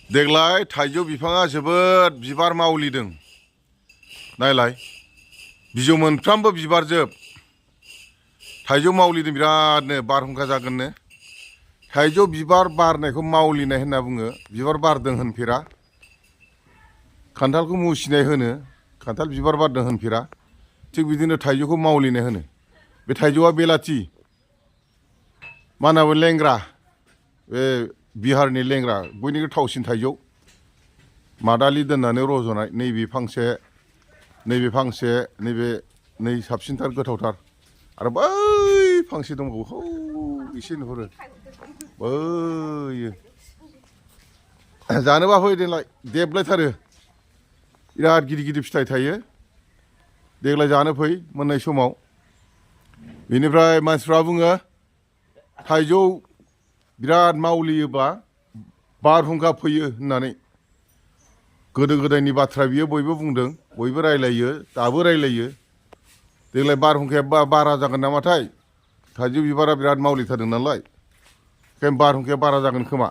देग्लाय थाइजौ बिफाङा जोबोद बिबार मावलिदों। नायलाय बिजौ मोनफ्रामबो बिबारजोब। थाइजौ मावलिदों बिरादनो, बारहुंखा जागोननो। थाइजौ बिबार बारनायखौ मावलिनाय होनना बुङो। बिबार बारदों होनफेरा। खान्थालखौ मुसिनाय होनो, खान्थाल बिबार बारदों होनफेरा। थिग बिदिनो थाइजौखौ मावलिनाय होनो। बे थाइजौआ बेलाथि, मा होनना बुङो, लेंग्रा। बे बिहारनि लेंग्रा, बयनिख्रुइ थावसिन थाइजौ। मादालि दोननानै रज'नाय। नैबे फांसे, नैबे फांसे, नै साबसिनथार, गोथावथार। आरो बै फांसे दंबावो, हौ एसे नुहुरो, बैयो। जानोबा फै देग्लाय, देबलायथारो। बिराद गिदिर गिदिर फिथाइ थायो। देग्लाय जानो फै मोननाय समाव। बेनिफ्राय मानसिफ्रा बुङो थाइजौ बिराद मावलियोबा बारहुंखा फैयो होननानै। गोदो गोदायनि बाथ्रा बियो, बयबो बुंदों, बयबो रायलायो, दाबो रायलायो। देग्लाय बारहुंखाया बारा जागोन नामाथाय? थाइजौ बिबारा बिराद मावलिथारदों नालाय, ओंखायनो बारहुंखाया बारा जागोन खोमा।